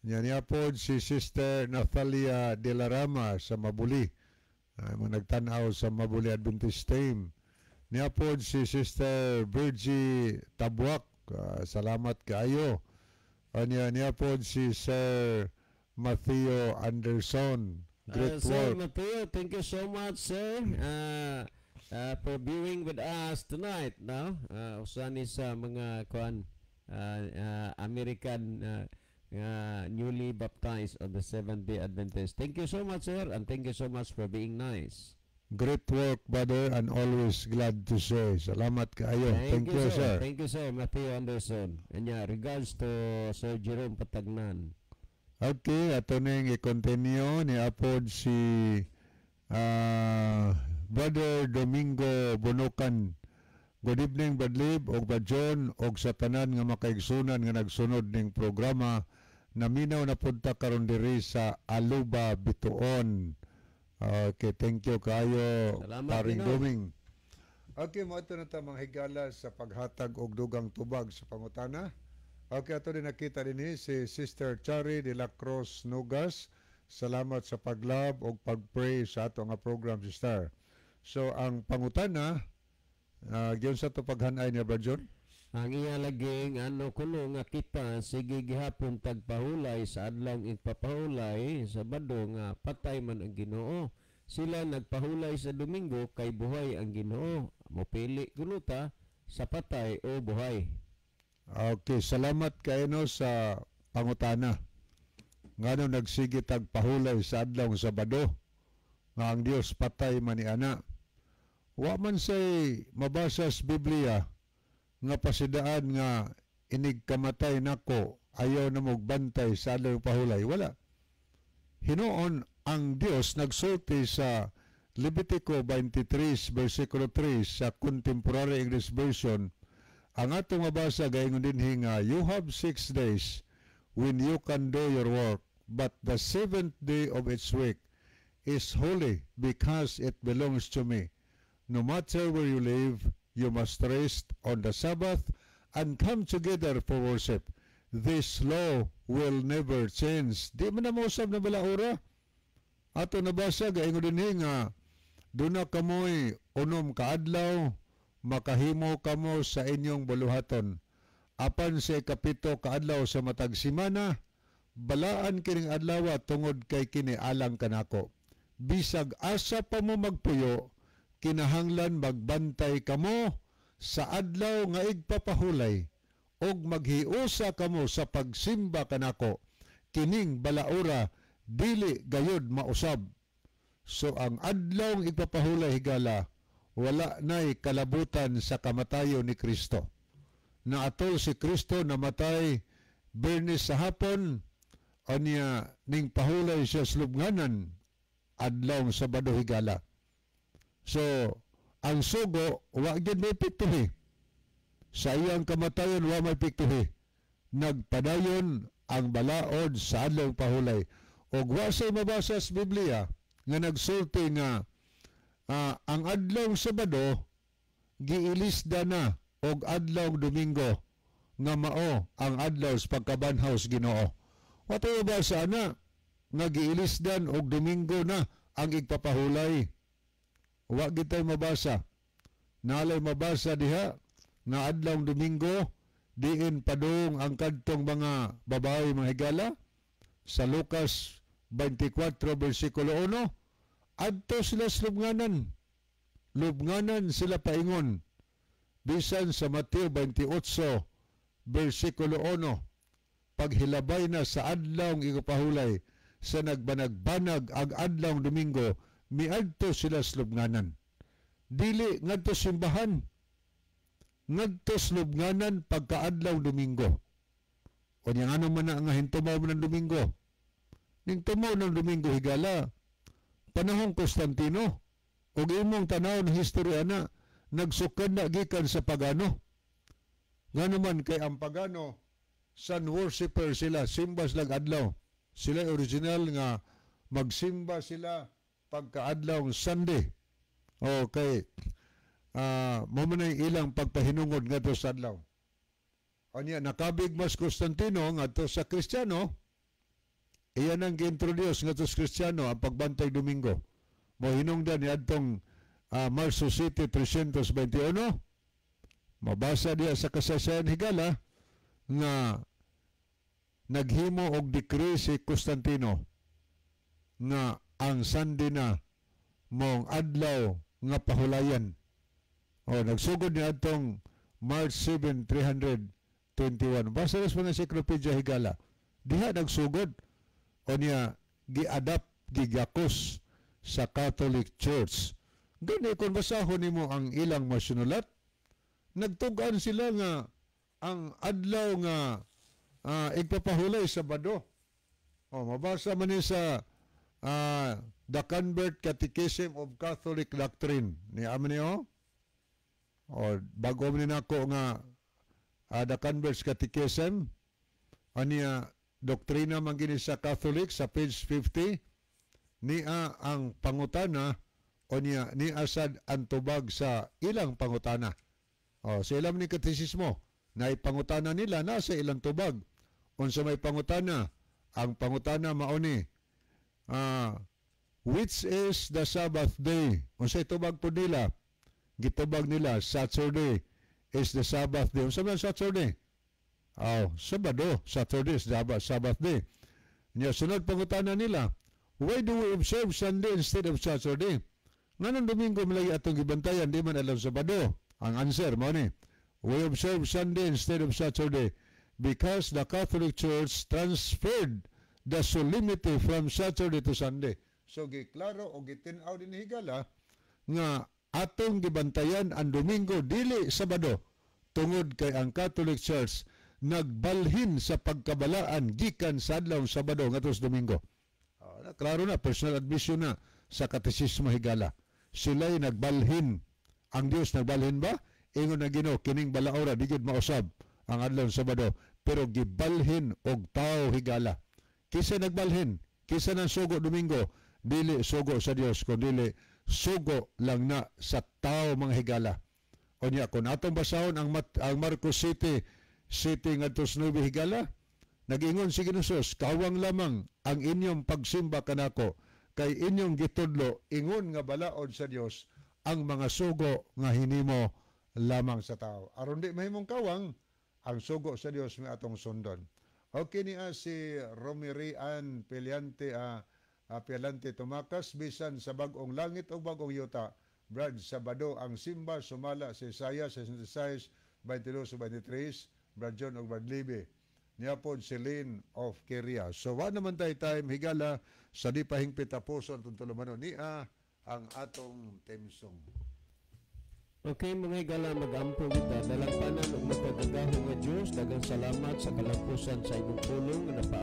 Niya niya po si Sister Nathalia De La Rama sa Mabuli. Mga nagtanaw sa Mabuli Adventist Team. Niya po si Sister Virgie Tabuak. Salamat kaayo. Niya niya po si Sir Matthew Anderson. Great Sir work. Mateo, thank you so much, sir, for viewing with us tonight. No? Usa ni sa mga kuan American newly baptized of the Seventh-day Adventist. Thank you so much, sir, and thank you so much for being nice. Great work, brother, and always glad to say. Salamat kaayo. Thank you, sir. Thank you, sir, Mateo Anderson. And yeah, regards to Sir Jerome Patagnan. Okay, ato ning i-continue ni apod si Brother Domingo Bonocan. Good evening, Brad Lib, og Brad John, og sa tanan nga makaigsunan nga nagsunod ning programa. Naminaw na punta karon diri sa Aluba, Bituon. Okay, thank you kayo, Salamat, paring Pinoy. Doming. Okay, mo ato na ta mga higala sa paghatag og dugang tubag sa pangutana. Okay, ato din nakita din si Sister Chari de la Cruz Nugas. Salamat sa pag-love o pag-pray sa ato nga program, Sister. So, ang pangutana, giyon sa to paghanay niya, Brad John? Ang iya laging ano kuno nga kita sige gihapon tagpahulay sa adlaw igpapahulay, Sabado, nga patay man ang Ginoo. Sila nagpahulay sa Domingo kay buhay ang Ginoo. Mopili kuno ta sa patay o buhay. Okay, salamat kayo no sa pangutana. Ngano nagsige tagpahulay sa adlaw Sabado nga ang Dios patay man ni ana? Wa man say mabasa sa Biblia nga pasidaan nga inig kamatay nako ayaw na mogbantay sa adlaw pahulay. Wala. Hinuon ang Dios nagsulti sa Levitico 23 versikulo 3 sa Contemporary English Version. Ang atong mabasa gaingon dinhi nga, "You have 6 days when you can do your work, but the seventh day of each week is holy because it belongs to me. No matter where you live, you must rest on the Sabbath and come together for worship. This law will never change." Di man na mausab na balaura. Ato nabasa gaingon dinhi nga duna kamoy 6 ka adlaw makahimo kamo sa inyong buluhaton. Apan sa 7 ka adlaw sa matag semana, balaan kining adlaw tungod kay kini alang kanako. Bisag asa pa mo magpuyo, kinahanglan magbantay kamo sa adlaw nga igpapahulay ug maghiusa kamo sa pagsimba kanako. Kining balaura dili gayod mausab." So ang adlaw nga igpapahulay, higala, wala nay kalabutan sa kamatayon ni Kristo. Naatol si Kristo namatay Biyernes sa hapon, anya ning pahulay siya sa lubnganan adlaw Sabado, higala. So ang sugo wa gyud may piktuhi. Sa iyang kamatayon wa may piktuhi. Nagpadayon ang balaod sa adlaw pahulay. Og wa say mabasa sa Biblia nga nagsulti nga ang adlaw Sabado giilisda na og adlaw Domingo nga mao ang adlaw sa pagkabanhaw sa Ginoo. Wa tay mabasa na nga giilisdan og Domingo na ang igpapahulay. Wa gitay mabasa. Nalay mabasa diha nga adlaw Domingo diin padung ang kadtong mga babae, mga higala, sa Lucas 24 versikulo 1, adto sila sa lubnganan. Lubnganan sila paingon. Bisan sa Mateo 28 versikulo 1, paghilabay na sa adlaw igpahulay sa nagbanagbanag ang adlaw Domingo, miadto sila sa lubnganan. Dili ngadto simbahan, ngadto sa lubnganan pagkaadlaw Domingo. O niya nga man na nga hintumaw mo ng Domingo? Ning tumaw ng Domingo, higala, panahong Constantino, ug imong tanaw ng history ana, nagsukad na gikan sa pagano. Nga naman kay ang pagano, sun worshipper sila, simba sila adlaw. Sila original nga magsimba sila pagkaadlaw Sunday. Okay. Mo man ilang pagpahinungod ngadto sa adlaw. Anya nakabig mas Constantino ngadto sa Kristiyano, iyan ang gi-introduce ngadto sa Kristiyano ang pagbantay Domingo. Mo hinungdan ni adtong Marso 7, 321, mabasa diya sa kasaysayan, higala, nga naghimo og decree si Constantino nga ang Sunday na mong adlaw nga pahulayan. O nagsugod ni adtong March 7, 321. Basa sa mga encyclopedia, higala. Diha nagsugod o niya gi-adapt, gigakos sa Catholic Church. Gani kung basahon nimo ang ilang masinulat, nagtug-an sila nga ang adlaw nga igpapahulay Sabado. O mabasa man ni sa The Convert Catechism of Catholic Doctrine. Ni amo niyo? O bago man ni nako nga The Convert's Catechism, aniya doktrina man gini sa Catholic sa page 50, niya ang pangutana o niya ni asad ang tubag sa ilang pangutana. O sa ilang ni katesismo. Naipangutana nila na sa ilang tubag. Unsa may pangutana? Ang pangutana mao ni, which is the Sabbath day? Unsay tubag po nila? Gitubag nila, Saturday is the Sabbath day. Unsa man Saturday? Oh, Sabado. Saturday is the Sabbath day. Nya sunod pangutana nila, why do we observe Sunday instead of Saturday? Nganong Domingo man lagi atong gibantayan, di man adlaw Sabado? Ang answer mao ni, we observe Sunday instead of Saturday because the Catholic Church transferred the solemnity from Saturday to Sunday. So giklaro o gitin-aw din higala nga atong gibantayan ang Domingo, dili Sabado, tungod kay ang Catholic Church nagbalhin sa pagkabalaan gikan sa adlaw Sabado ngadto sa Domingo. Klaro na, personal admission na sa Katesismo, higala. Sila'y nagbalhin. Ang Dios nagbalhin ba? Ingon na Ginoo, kining balaora di gyud mausab ang adlaw Sabado, pero gibalhin og tao, higala. Kinsa nagbalhin? Kinsa nang sugo Domingo? Dili sugo sa Dios, kundi sugo lang na sa tao, mga higala. Unya kung atong basahon ang Marcos 7:7 ngadto sa 9, higala, nag-ingon si Ginoong Jesus, "Kawang lamang ang inyong pagsimba kanako kay inyong gitudlo ingon nga balaod sa Dios ang mga sugo nga hinimo lamang sa tao." Aron di mahimong kawang, ang sugo sa Dios may atong sundon. Okay niya si Romerian Peliante, Pialante Tumakas, bisan sa bagong langit o bagong yuta, Brad, Sabado ang simba sumala sa Isaiah 66, 22 23, Brad John og Brad Libby. Niya pod si Lynn of Korea. So wa naman tayo time, higala, sa di pa hingpit tapuson atong tulumanon niya ang atong theme song. Okay, mga higala, mag-ampo kita. Dalampanan ug makagagahom nga Dios, daghang salamat sa kalampusan sa imong pulong nga napa